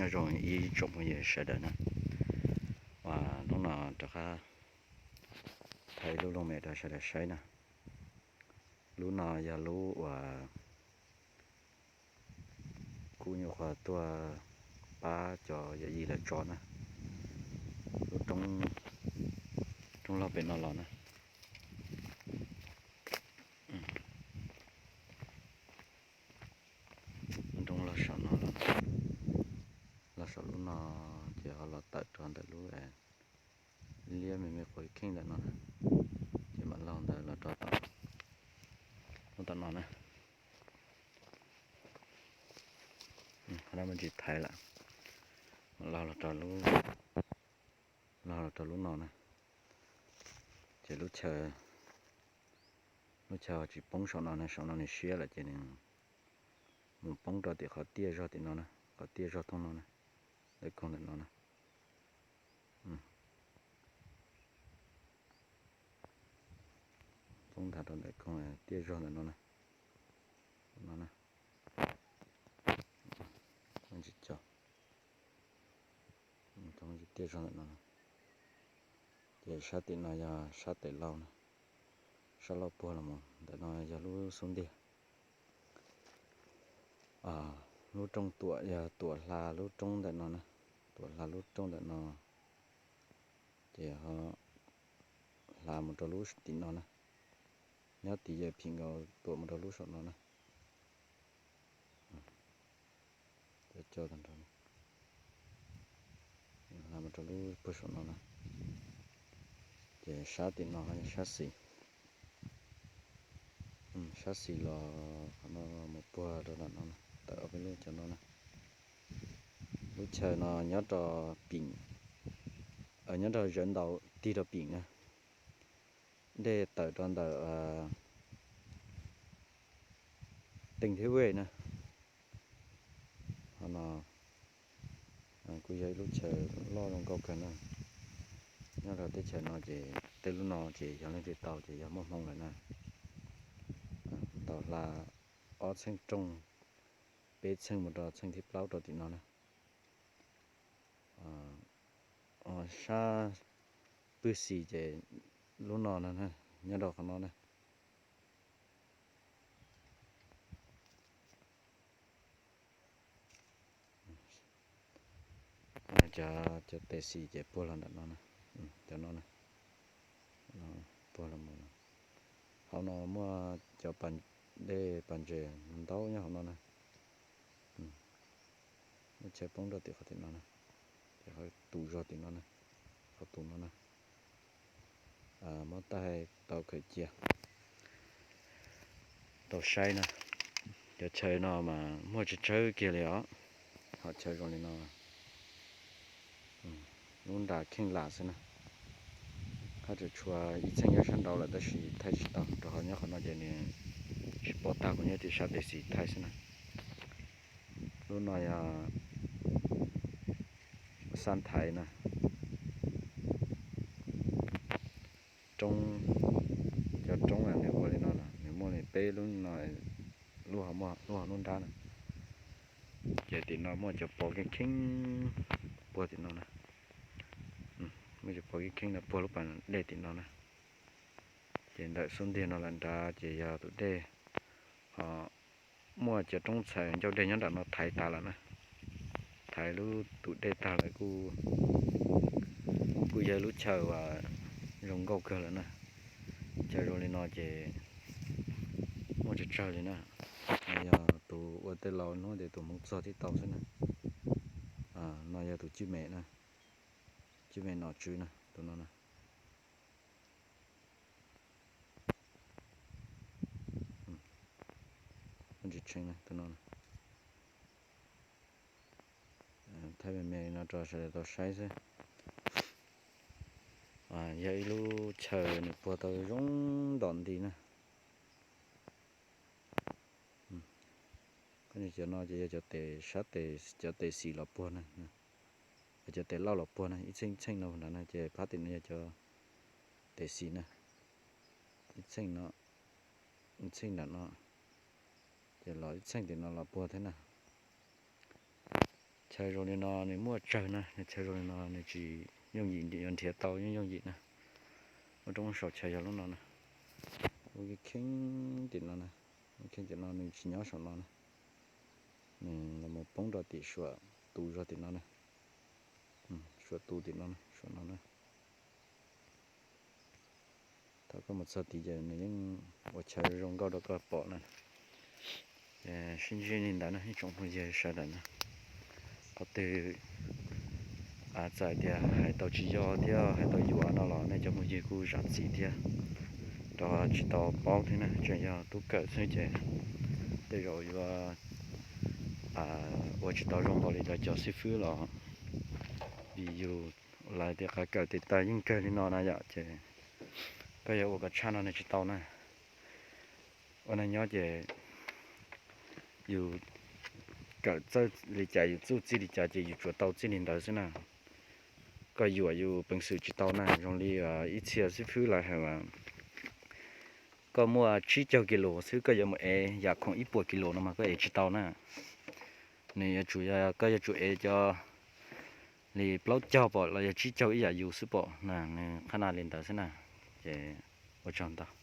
Nyob zoo ib tsoom phooj ywg sawv daws na, hnub no rov qab thaij lub looj mem rau sawv daws saib na. Lub no yog lub uas kuv nyuam qhuav tuaj pab cov yawm yij lawv tso na, lub roob log pem no los na. Roob log saum no los, log saum lub no ces ho los tawm rau ntawm lub liab me me quav kheej ntawm no na, ces mam laug ntawd los rau tom lub tom no na. Ho muaj ntsis thaiv lawm, mam laug los rau lub, laug los rau lub no na. Ces lub chaw, lub chaw tsis poob saum no na, saum no nws siab lawm ces nws mus poob rau tim qhov tiaj zog tim no na, qhov tiaj zog thooj no na, ntawm koog ntawm no na. Poob nthav rau ntawm koog tiaj zog ntawm no na, no na. Tiaj zog ntawm no, ces sab tim no yog sab tes lauj na, sab lauj puag los mus. Ntawm no yog lub xub ntiag. Lub rooj tuam yog tuam hla lub roob ntawm no na, tuam hla lub roob ntawm no, ces ho hla mus rau lub tim no na. Nyob tim yawm phim nkaus tuam mus rau lub saum no na. Hla mus rau lub puag saum no na. Ces sab tim no yog sab xis, sab xis los qhov no mus puag rau ntawm no, tawm ob peb lub cov no na. Lub chaw no nyob rau pim, nyob rau zawv ntaus tig rau pim na, dej tawm rau ntawm Teej Thiab Vej na. Ho no kuj yog ib lub chaw loj zoo nkauj kawg na. Nyob rau teb chaws no ces tej lub no ces yog leej twg tau ces yog muaj hmoo lawm na. Tau hla ob txheej rooj, peb txheej mus rau txheej thib plaub rau tim no na. Sab pwg xis ces lub no no, nyob rau qhov no na. Cov, cov tes xis ces puag los ntawm no na, cov no na, puag los mus. Hauv no muaj cov dej pas ntses ntau nyob hauv no na. Lub chaw poob rau tim qhov tim no na, ces qhov tus zog tim no na, qhov tus no na. Muab taij tau khaws cia tau saib na. Cov chaw no mas muaj tsawg tsawg kiag li os. Hom chaw zoo li no, lub nra kheej lam xwb na. Qab tsuas tshuav ib txheej nyob sab nraud lawm tab sis thaij tsis tau rau qhov nyob qhov no ces nws tsis pom tag, kuv nyob tim sab tes xis thaij xwb na. Lub no yog xab nthaiv na. Roob, cov roob nws ua li no na, nws muaj li peb lub no, lub ho muaj lub ho lub nrab na. Ces tim no muaj cov pov keeb kheeb puag tim no na. Muaj cov pov keeb kheeb no puag lub pas dej tim no na. Ces ntawm xub ntiag no lawm nrad ces yog tus dej, ho muaj cov roob txhais ncauj dej nyob nram no thaiv tas lawm na. Thaiv lub tus dej tag lawm kuj, kuj yog lub chaw uas zoo nkauj kawg lawm na. Chaw zoo li no ces muaj tsawg tsawg li na. Yog tus ua tej laus hnub tias tus hmoov txog thiaj tau xwb na. No yog tus cwj mem na, cwj mem nom tswv na, tus no na. Ntsis tshee na, tus no na. Thaij me me no rau sawv daws tau saib xwb. Yog ib lub chaw nws puag tau zoo ntom nti na. Cov no ces yog cov tes sab tes, cov tes xis los puag na, cov tes lauj los puag na, ib txheej ib txheej no nrad na, ces phab tim no yog cov tes xis na, ib txheej no, ib txheej nram no, ces los ib txheej tim no los puag thiab na. Chaw zoo li no nws muaj tsawg na, nws chaw zoo li no nws tsis yooj yim yuav nrhiav tau yooj yooj yim na. Muaj roob saum chaw yog lub no na, ua kheeb tim no na, kheeb tim no nws tsis nyob saum no na, nws los mus poob rau tim suam tu zog tim no na, suam tu tim no, suam no na. Thaum koj mus txog tid ces nws yeej ua chaw zoo nkauj rau koj pom na. Sib ntsib li ntawd na ib tsoom phooj ywg sawv daws na, qhov twg txawm tias hais tau tsis yog thiab hais tau yuam no los nej cov phooj ywg kuj zam txim thiab, rau tsis tau paub thiab na, tseem yog tub kawm xwb ces tej zaum yuav ua tsis tau zoo npaum li lawv cov xib fwb los, vim yus lawv tias qav kawm tes taw yeej kawg li no na yom, ces koj yuav ua kom tshaj no nws tsis tau na. Ua neej nyob ces yus kawm txawj li cas yus txuj txij li cas ces yus tsuas tau txij li ntawd xwb na. Koj yuam yus peev xwm tsis tau na, zoo li ib txhia xib fwb lawv hais as, koj muaj tsib caug kis lus xwb koj yuav mus ev yam khoom ib puas kis lus no mas koj ev tsis tau na. Nws yuav tsum yog koj yuav tsum ev cov li plaub caug pom los yog tsib caug ib yam yus xwb pom na, nws qhab na li ntawd xwb na. Ces ua tsaug ntau.